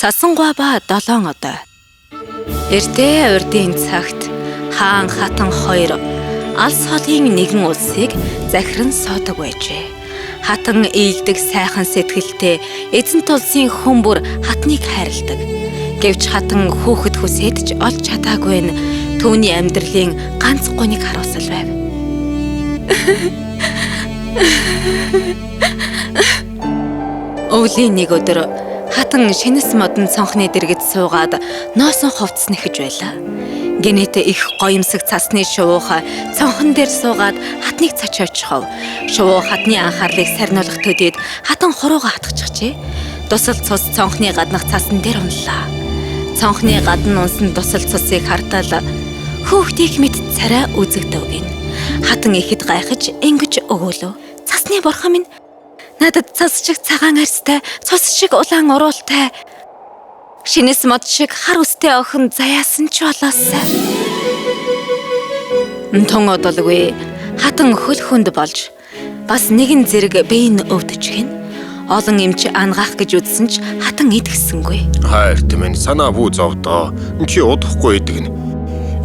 Цасангуй ба долоон одой. Эртээ урдын цагт хаан хатан хоёр алс холын нэгэн улсыг захиран суудаг байжээ. Хатан ийдэг сайхан сэтгэлтэй эзэнт улсын хүн бүр хатныг хайрладаг. Гэвч хатан хүүхэд хүсээд ч олж чадаагүй нь түүний амьдралын ганц гуниг харуулсал байв. Өвлийн нэг өдөр хатан шинэс модон цонхны дэргэд суугаад ноосон хувцас нэхэж байлаа. Гэнэт их гоёмсог цасны шувуух цонхон дээр суугаад хатныг цочоочхов. Шувуу хатны анхаарлыг сарниулах төдийд хатан хурууга хатгачихжээ. Дусал цус цонхны гаднах цасан дээр унлаа. Цонхны гадна унсан дусал цусыг хартал хөөхтийх мэт царай үзэгдэв гин. Хатан ихэд гайхаж ингэж өгөөлөв. Цасны бурхан минь, надад цас шиг цагаан арьстай, цус шиг улаан уруултай, шинэс мод шиг хар үстэй охин заяасан ч болоосай. Тун одолгүй хатан хөл хүнд болж бас нэгэн зэрэг бие нь өвдөж гин. Олон эмч ангаах гэж үзсэн ч хатан итгэсэнгүй. Хайрт минь, санаа бүү зовдоо. Чи удахгүй идэгнэ.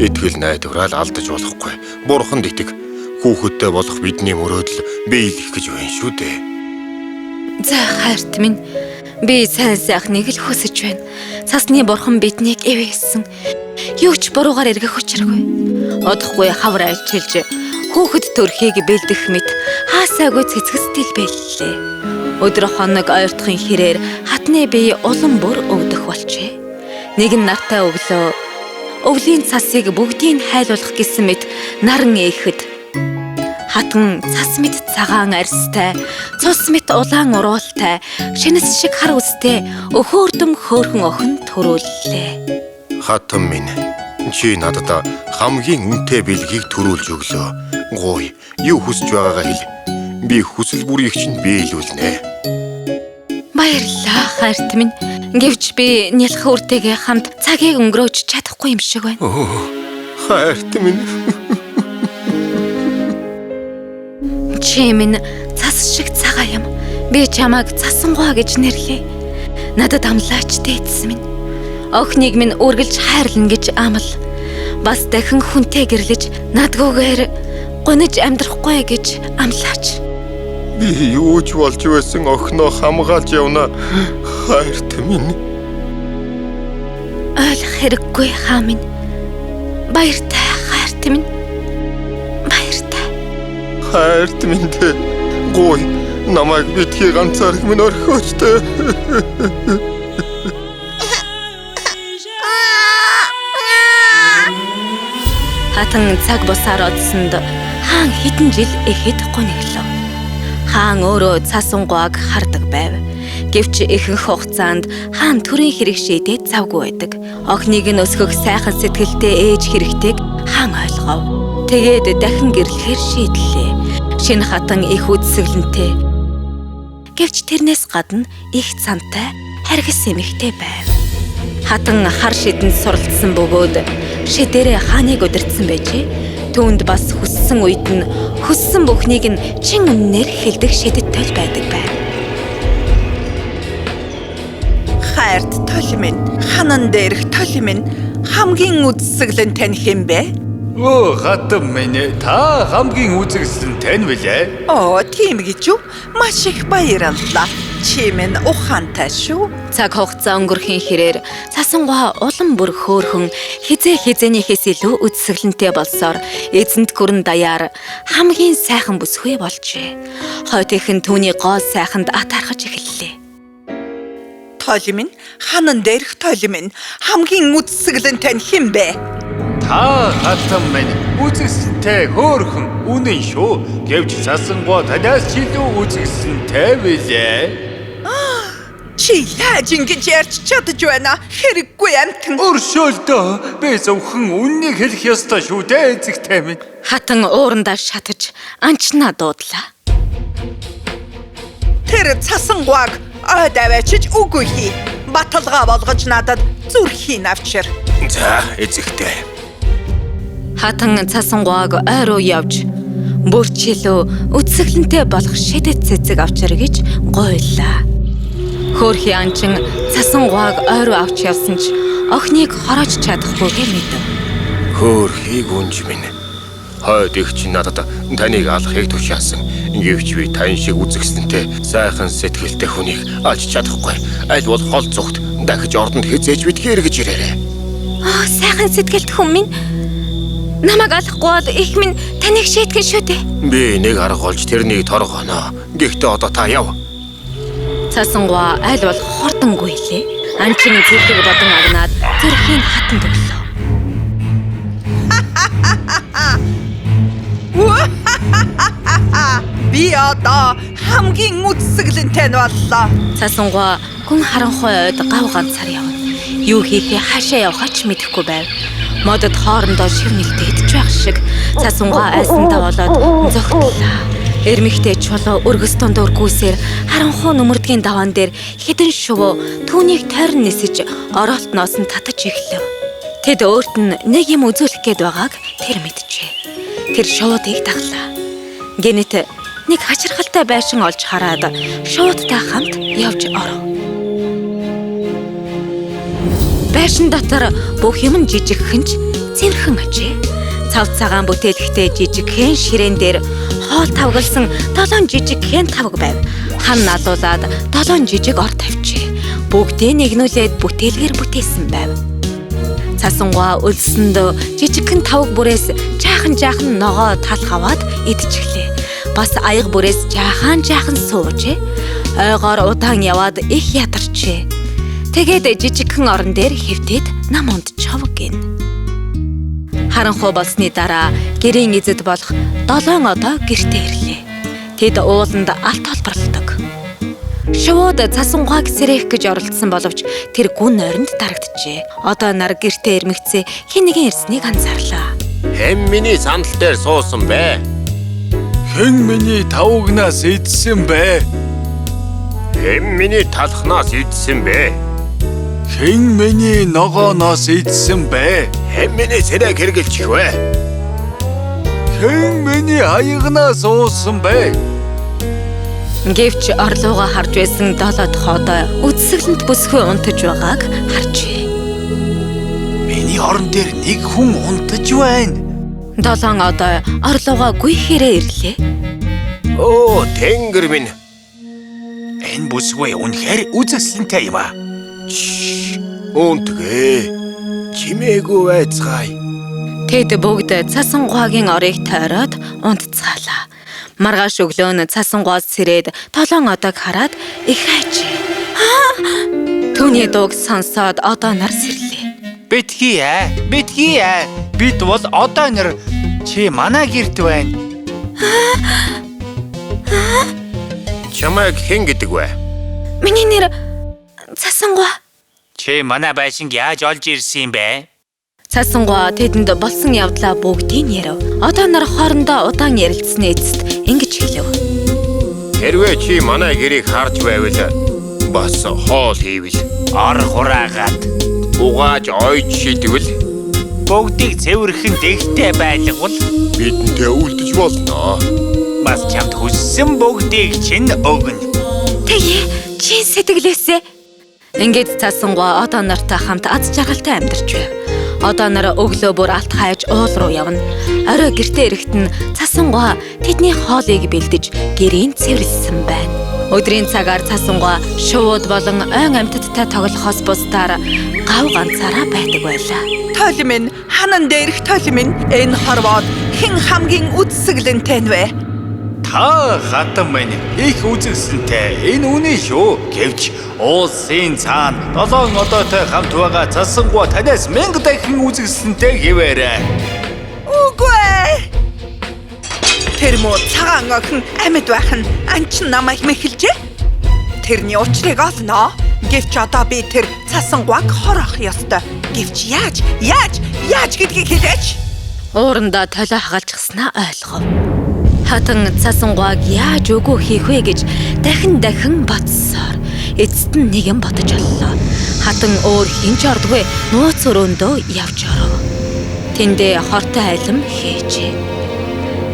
Итгэл найдвараа л алдаж болохгүй. Бурханд итэг. Хүүхэдтэй болох бидний мөрөөдөл биелэх гэж байна шүү дээ. За хайрт минь, би сайн сайхныг л хүсэж байна. Цасны бурхан биднийг ивээсэн. Юу ч буруугаар эргэх учиргүй. Удахгүй хавар альчилж хүүхэд төрхийг бэлдэх мэт хаасаагүй цэцгэстэл бэллээ. Өдөр хоног ойртохын хэрээр хатны бие улам бүр өвдөх болжээ. Нэгэн нартай өглөө өвлийн цасыг бүгдийг хайлуулах гэсэн мэт наран ээхэд хатан цас мэт цагаан арьстай, цус мэт улаан уруултай, шинэс шиг хар үстэй өхөөрдөм хөөрхөн охин төрүүллээ. Хатан минь, чи надад хамгийн үнэтэй бэлгийг төрүүлж өглөө. Гуй, юу хүсэж байгаагаа хэл. Би хүсэл бүрийг чинь биелүүлнэ. Баярлалаа хайрт минь. Гэвч би нялх үртэйгээ хамт цагийг өнгөрөөж чадахгүй юм шиг байна. Хайрт минь. Чи минь цас шиг цагаан юм. Би чамайг цасангуй гэж нэрлэе. Надад амлаач дээдс минь. Охиныг минь үргэлж хайрлана гэж амл. Бас дахин хүнтэй гэрлэж надгүйгээр гуниж амьдрахгүй гэж амлаач. Би юу ч болж байсан охиноо хамгаалж явна. Хайрт минь. Ойлгох хэрэггүй хаа минь. Баяртай хайрт минь. Баяртай. Хайрт минь дээ. Гуй, намайг битгий ганцаарх минь орхиоч дээ. Хатан цаг бусаар одсонд хаан хэдэн жил ихэд гуниглав. Хаан өөрөө цасангуйг хардаг байв. Гэвч ихэнх хугацаанд хаан төрийн хэрэг шийдээд завгүй байдаг. Охиныг нь өсгөх сайхан сэтгэлтэй ээж хэрэгтэйг хаан ойлгов. Тэгээд дахин гэрлэхээр шийдлээ. Шинэ хатан их үзэсгэлэнтэй. Гэвч тэрнээс гадна их цантай харгас эмэгтэй байв. Хатан хар шидэнд суралцсан бөгөөд шидээрээ хааныг удирдсан байжээ. Түүнд бас хүссэн үед нь хүссэн бүхнийг нь чин үннээр хэлдэг шидэттэй л байдаг байв. Хайрт тол минь, ханан дээрх тол минь, хамгийн үзэсгэлэн тань хэн бэ? Өө хатан минь, та хамгийн үзэсгэлэнтэй нь билээ. Оо, тийм гэж үү? Маш их баярлалаа. Чи минь ухаантай шүү. Цаг хугацаа өнгөрөхийн хэрээр цасангуй улам бүр хөөрхөн хизээ хизээнийхээс илүү үзэсгэлэнтэй болсоор эзэнт гүрэн даяар хамгийн сайхан бүсгүй болжээ. Хойд их нь түүний гол сайханд атаархаж эхэллээ. Тол минь, ханан дээрх тол минь, хамгийн үзэсгэлэнтэй нь хэн бэ? Та хатан минь үзэсгэлэнтэй хөөрхөн үнэн шүү. Гэвч цасангуй танаас ч илүү үзэсгэлэнтэй билээ. Чи яаж ингэж ярьж чадаж байна? Хэрэггүй амтан. Өршөөлдөө. Би зөвхөн үннийг хэлэх ёстой шүү дээ, эзэгтэй минь. Хатан уурандаа шатаж анчнаа дуудлаа. Тэр цасангуйг ойд аваачиж үгүй хий. Баталгаа болгож надад зүрхийг авчир. За, эзэгтэй. Хатан цасангуйг ой руу явж Бүр ч илүү үзэсгэлэнтэй болох шидэт цэцэг авчир гэж гуйлаа. Хөөрхий анчин Цасангуаг ой руу авч явсан ч охиныг хороож чадахгүйгээ мэдэв. Хөөрхий гүнж минь. Хойд их чинь надад таныг алахыг тушаасан. Гэвч би тань шиг үзэсгэлэнтэй сайхан сэтгэлтэй хүнийг алж чадахгүй. Аль бол хол зүгт дахиж ордонд хэзээ ч битгий эргэж ирээрэй. Аа, сайхан сэтгэлт хүн минь, намайг алахгүй бол их минь таныг шийтгэн шүү дээ. Би нэг арга олж тэрнийг торгоно. Гэхдээ одоо та яв. Цасангуа аль бол хурдан гүйлээ. Анчин зэрлэг бодон агнаад зүрхийг хатан төглөө. Би одоо хамгийн үзэсгэлэнтэй нь боллоо. Цасангуа гүн харанхуй ойд гав ганцаар явна. Юу хийхээ хаашаа явахаа ч мэдэхгүй байв. Модод хоорондоо шивнэлтэй идэж байх шиг Цасангуа айсандаа болоод зогтлоо. Эрмэгтэй чулуу өргөс дундуур гүйсээр харанхуй нүмердгийн даваан дээр хэдэн шувуу түүнийг тойрон нисэж ороолтноос нь татаж эхлэв. Тэд өөрт нь нэг юм үзүүлэх гээд байгааг тэр мэджээ. Тэр шувуудыг даглаа. Гэнэт нэг хачирхалтай байшин олж хараад шувуудтай хамт явж оров. Байшин дотор бүх юм нь жижигхэн ч цэвэрхэн ажээ. Цав цагаан бүтээлэгтэй жижигхэн ширээн дээр хоол тавгалсан 7 жижигхэн тавг байв. Хан налуулаад 7 жижиг ор тавьжээ. Бүгдийг нэгнүүлээд бүтээлгээр бүтээсэн байв. Цасангуа өлсөнд жижигхэн тавг бүрээс жаахан жаахан ногоо талх аваад идчихлээ. Бас аяга бүрээс жаахан жаахан суужээ. Ойгоор удаан яваад их ядарчээ. Тэгээд жижигхэн орон дээр хэвтээд нам унтчихав гин. Харанхуй болсны дараа гэрийн эзэд болох 7 одоо гэртээ ирлээ. Тэд ууланд алт холборлдог. Шувууд Цасангуаг сэрэх гэж оролдсон боловч тэр гүн нойронд дарагджээ. Одоо нар гэртээ ирмэгцээ хэн нэгэн ирснийг анзаарлаа. Хэн миний сандал дээр суусан бэ? Хэн миний тавгнаас идсэн бэ? Хэн миний талхнаас идсэн бэ? Хэн миний ногооноос идсэн бэ? Хэн миний сэрэг хэргэлчих вэ? Хэн миний аягнаас уусан бэ? Гэвч орлоогоо харж байсан 7 дахь одоо үзэсгэлэнт бүсгүй унтаж байгааг харжээ. Миний орон дээр нэг хүн унтаж байна. 7 одоо орлоогоо гүйхээрээ ирлээ. Оо, тэнгэр минь. Энэ бүсгүй үнэхээр үзэсгэлэнтэй юм аа. Унтгээ. Чимээгүй байцгаая. Тэд бүгд Цасангуагийн орыг тойроод унтцгаалаа. Маргааш өглөө нь Цасангуаз сэрээд 7 одог хараад их айжээ. Түүний дууг сонсоод одоо нар сэрлээ. Битгий ээ, битгий ээ. Бид бол одоо нар. Чи манай гэрт байна. Чамайг хэн гэдэг вэ? Миний нэр Цасангуа. Чи манай байшинг яаж олж ирсэн юм бэ? Цасангуа тэдэнд болсон явдлаа бүгдийг ярив. Одоо нар хоорондоо удаан ярилцсаны эцэст ингэж хэлв. Хэрвээ чи манай гэрийг харж байвал бас хоол хийвэл, ор хураагаад угааж ойж шидвэл, бүгдийг цэвэрхэн дэгтэй байлгавал бидэнтэй үлдэж болно. Бас чамд хүссэн бүгдийг чинь өгнө. Тэгье, чи сэтгэлээсээ. Ингээд Цасангуа одоо нартай хамт аз жаргалтай амьдарч байв. Одоо нар өглөө бүр алт хайж уул руу явна. Орой гэртээ ирэхэд нь Цасангуа тэдний хоолыг бэлдэж гэрийн цэвэрлсэн байна. Өдрийн цагаар Цасангуа шувууд болон ойн амьтадтай тоглохоос бусдаар гав ганцаараа байдаг байлаа. Тойл минь, ханан дээрх тойл минь, энэ хорвоод хэн хамгийн үзэсгэлэнтэй нь вэ? Та хатан минь их үзэсгэлэнтэй. Энэ үнэн шүү. Гэвч уулсын цаана 7 одоотой хамт байгаа Цасангуа танаас 1000 дахин үзэсгэлэнтэй хэвээрээ. Үгүй ээ. Тэр муу цагаан охин амьд байх нь анчин намайг мэхэлжээ. Тэрний учрыг олно. Гэвч одоо би тэр Цасангуаг хороох ёстой. Гэвч яаж, яаж, яаж гэдгийг хэлээч. Уурандаа толио хагалчихснаа ойлгов. Хатан Цасангуаг яаж үгүй хийх вэ гэж дахин дахин бодсоор эцэст нь нэгэн бодож оллоо. Хатан өөр хэн ч ордгүй нууц өрөөндөө явж оров. Тэндээ хортой алим хийжээ.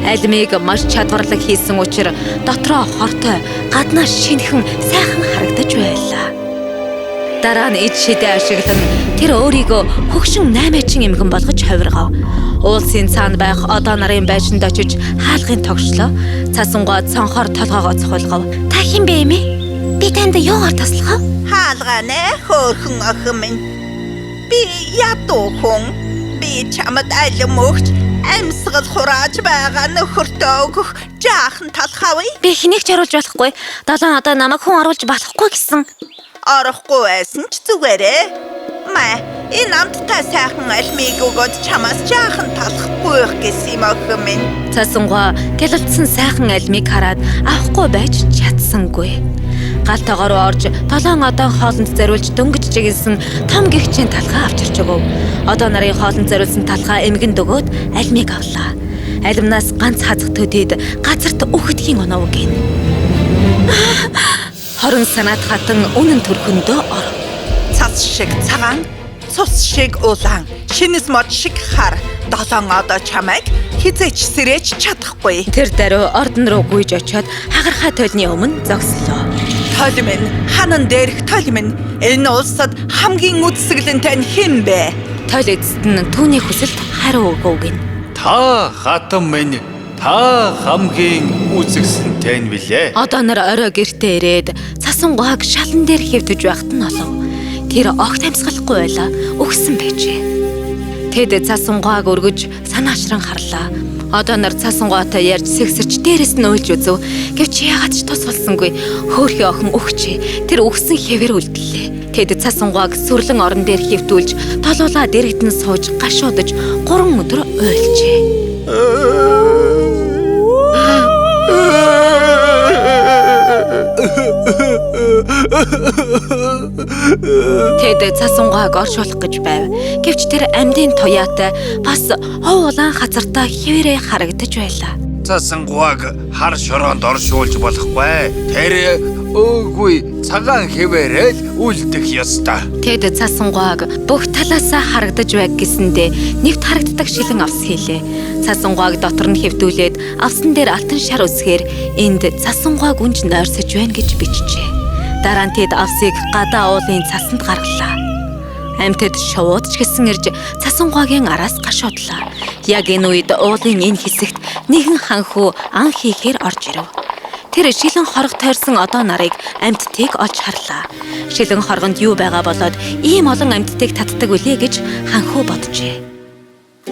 Алимыг маш чадварлаг хийсэн учир дотроо хортой, гаднаа шинэхэн сайхан харагдаж байлаа. Дараа нь ид шидэ ашиглан тэр өөрийгөө хөгшин наймаачин эмгэн болгож ховиргов. Уулсын цаана байх одоо нарын байшинд очиж хаалгын тогшлоо. Цасангуй цонхоор толгоогоо цохилгов. Та хэн бэ эмээ? Би танд юугаар туслах вэ? Хаалгаа нэ хөөрхөн охин минь. Би ядуу хүн. Би чамд алим өгч амьсгал хурааж байгаа нөхөртөө өгөх жаахан талх авъя. Би хэнийг ч оруулж болохгүй. Долоон одоо намайг хүн оруулж болохгүй гэсэн. Орохгүй байсан ч зүгээрээ. Мэ, энэ амттай сайхан алимыг өгөөд чамаас жаахан талхгүйх гэсэн юм охин минь. Цасангуй гялалцсан сайхан алимыг хараад авахгүй байж чадсангүй. Гал тогоо руу орж долоон одоон хоолнд зориулж дөнгөж чиглэсэн том гэгчийн талхаа авчирч өгөв. Одоо нарын хоолнд зориулсан талхаа эмгэнд өгөөд алимыг авлаа. Алимнаас ганц хазах төдийд газарт үхэдгийн онов гин. Хорон санаат хатан үнэн төрхөндөө оров. Цас шиг цагаан, цус шиг улаан, шинэс мод шиг хар. Долоон одоо чамайг хизээч сэрэж чадахгүй. Тэр даруй ордон руу гүйж очиод хагархай толны өмнө зогслоо. Тойл минь, ханан дээрх тойл минь, энэ улсад хамгийн үзэсгэлэнтэй нь хэн бэ? Тойл эцэст нь түүний хүсэлд хариу өгөв гин. Та хатан минь, та хамгийн үзэсгэлэнтэй нь билээ. Одоо нар орой гэртээ ирээд цасан гуаг шалан дээр хэвтэж байхад нь олов. Тэр огт амьсгалахгүй байлаа, өгсөн байжээ. Тэд цасан гуаг өргөж санаашран харлаа. Одоо нар цасан гуатай ярьж сэгсэрч дээрэс нь уйлж үзв. Гэвч яагаад ч тус болсонгүй. Хөөрхий охин өгчээ. Тэр өгсөн хэвээр үлдлээ. Тэд цасан гуаг сүрлэн орон дээр хэвтүүлж толуулаа дэрэгдэн сууж гашуудаж 3 өдөр уйлжээ. Тэд цасангуйг оршуулах гэж байв. Гэвч тэр амьдын туяатай бас хов улаан хазартай хэвээрээ харагдаж байлаа. Цасангуйг хар шороонд оршуулж болохгүй. Тэр өөгүй цагаан хэвээрээ л үлдэх ёстой. Тэд цасангуйг бүх талаасаа харагдаж байг гэсэндээ нэвт харагддаг шилэн авс хийлээ. Цасангуйг дотор нь хэвтүүлээд авсан дээр алтан шар үсгээр энд цасангуйг үнж нойрсож байна гэж бичжээ. Дараа нь тэд авсыг гадаа уулын цасанд гаргалаа. Амьтад шувууд ч гэсэн ирж цасангуйгийн араас гашуудлаа. Яг энэ үед уулын энэ хэсэгт нэгэн ханхүү ан хийхээр орж ирэв. Тэр шилэн хорго тойрсон одоо нарыг амьтдыг олж харлаа. Шилэн хоргонд юу байгаа болоод ийм олон амьтдыг татдаг үлээ гэж ханхүү боджээ.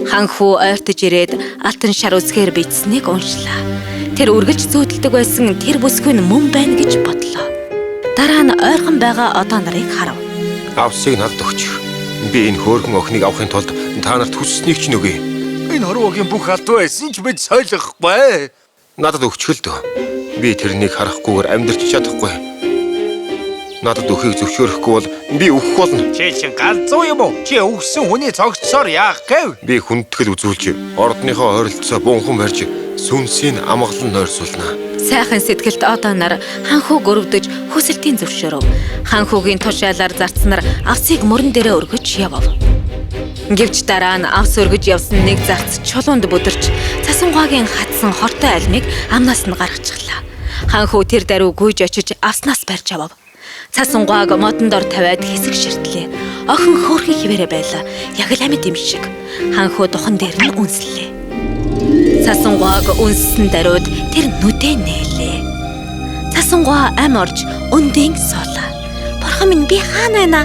Ханхүү ойртож ирээд алтан шар үсгээр бичсэнийг уншлаа. Тэр үргэлж зүүдэлдэг байсан тэр бүсгүй нь мөн байна гэж бодлоо. Дараа нь ойрхон байгаа одоо нарыг харав. Авсыг надад өгч. Би энэ хөөрхөн охиныг авахын тулд та нарт хүссэнийг ч нөгье. Энэ хорвоогийн бүх алдаа байсан ч бид сойлохгүй. Надад өгчгөл дөө. Би тэрнийг харахгүйгээр амьдрч чадахгүй. Надад өхийг зөвшөөрөхгүй бол би үхэх болно. Чи чин галзуу юм уу? Чи үхсэн хүний цогцсоор яах гэв? Би хүндэтгэл үзүүлж, ордныхоо ойролцоо бунхан барьж, сүнсийг амгалан нойрсуулна. Сайхан сэтгэлд одоо нар ханхүүг өрөвдөж хүсэлтийн зөвшөөрөв. Ханхүүгийн тушаалаар зарцнаар авсыг мөрөн дээрээ өргөж явав. Гэвч дараа нь авс өргөж явсан нэг зарц чулуунд бүдэрч цасангуагийн хатсан хортой алмыг амнаас нь гаргачихлаа. Ханхүү тэр даруй гүйж очиж авснаас барьж авав. Цасангуаг модон дор тавиад хэсэг ширтлээ. Охин хөөрхөн хിവэрэ байлаа. Яг л амьд юм шиг. Ханхүү духан дээр нь үнслээ. Цасангуаг үнссэн даруйд тэр нүдээ нээлээ. Цасангуа ам орж өндийн суулаа. Бурхан минь, би хаана байна?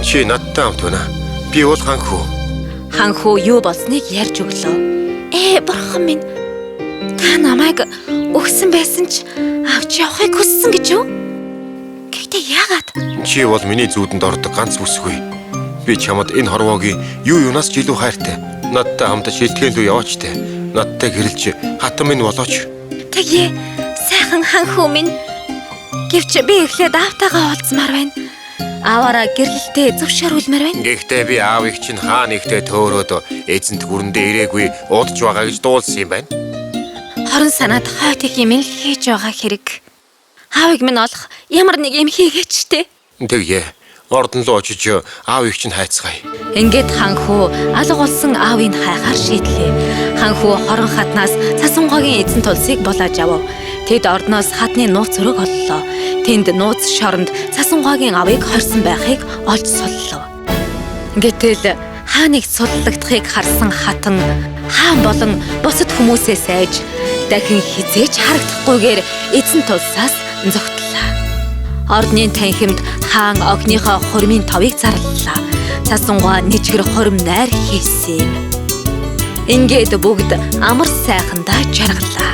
Чи надтай хамт байна. Би бол ханхүү. Ханхүү юу болсныг ярьж өглөө. Бурхан минь, та намайг өгсөн байсан ч авч явахыг хүссэн гэж юу? Гэхдээ яагаад? Чи бол миний зүүдэнд ордог ганц бүсгүй. Би чамд энэ хорвоогийн юу юунаас ч илүү хайртай. Надтай хамт шилтгэн лүү яваач тэ. Надтай гэрэлж хатан минь болооч. Тэгье, сайхан ханхүү минь. Гэвч би эхлээд аавтайгаа уулзмаар байна. Ааваараа гэрлэлтэд зөвшөөрүүлмээр байна. Гэхдээ би аавыг чинь хаа нэгтээ төөрөөд эзэнт гүрэндээ ирээгүй удаж байгаа гэж дуулсан юм байна. Хорон санаад хойт их юм л хийж байгаа хэрэг. Аавыг минь олох ямар нэг юм хийгээч тэ. Тэгье. Ордон руу очиж аавыг чинь хайцгаая. Ингээд хаан хүү алга болсон аавыг хайхаар шийдлээ. Хаан хүү хорон хатнаас цасангогийн эзэн тулсыг булааж авав. Тэд ордноос хатны нууц өрөөг оллоо. Тэнд нууц шоронд цасангогийн авыг хорьсон байхыг олж суллав. Гэтэл хааныг суллагдахыг харсан хатан хаан болон бусад хүмүүсээс айж дахин хизээж харагдахгүйгээр эзэн тулсаас зогтлоо. Ордны танхимд хаан охиныхоо хурмын товыг зарлалаа. Цасангуй нэжгэр хурим найр хийсэн юм. Ингээд бүгд амар сайхандаа жаргалаа.